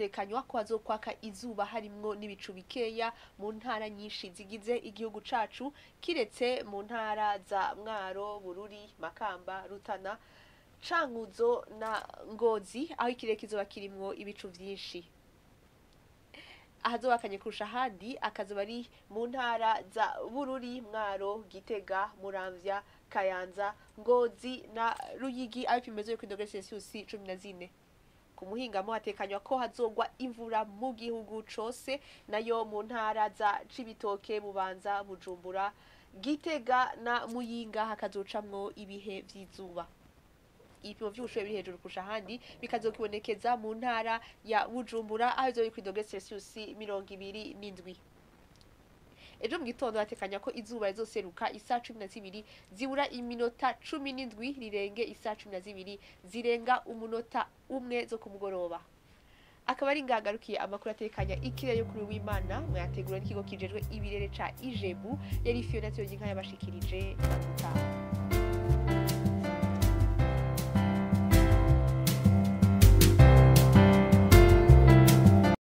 Hatekanywa ko hazokwaka izuba harimwo n'ibicu bikeya mu ntara nyinshi zigize igihugu cacu, kiretse mu ntara za Mwaro, Bururi, Makamba, Rutana, Cankuzo na Ngozi, aho ikirere kizoba kirimwo ibicu vyinshi. Ahazobakanye kurusha ahandi akazoba ari mu ntara za Bururi, Mwaro, Gitega, Muramvya, Kayanza, Ngozi na Ruyigi, aho ibipimo bizoba kuri dogere Celsius 14. Ku muhingamo hatekanywa ko hazogwa imvura mu gihugu cose, nayo mu ntara za Cibitoke, Bubanza, Bujumbura, Gitega na Muyinga hakazocamwo ibihe vy'izuba. Ibipimo vy'ubushuhe biri hejuru kurusha ahandi bikazokibonekeza mu ntara ya Bujumbura, aho izoba iri kuri dogere Celsius 27. Ejo mu gitondo hatekanya ko izuba rizoseruka isaha 12 zibura iminota 17 rirenge isaha 12 zirenga umunota 1 zo ku mugoroba. Akaba ari ngagarukiye amakuru atekanya ikirere yo kuri w'Imana, mwayategura n'ikigo kijejwe ibirere ca Ijebu. Yari Fiona Tiyonginka yabashikirije. Gutaha.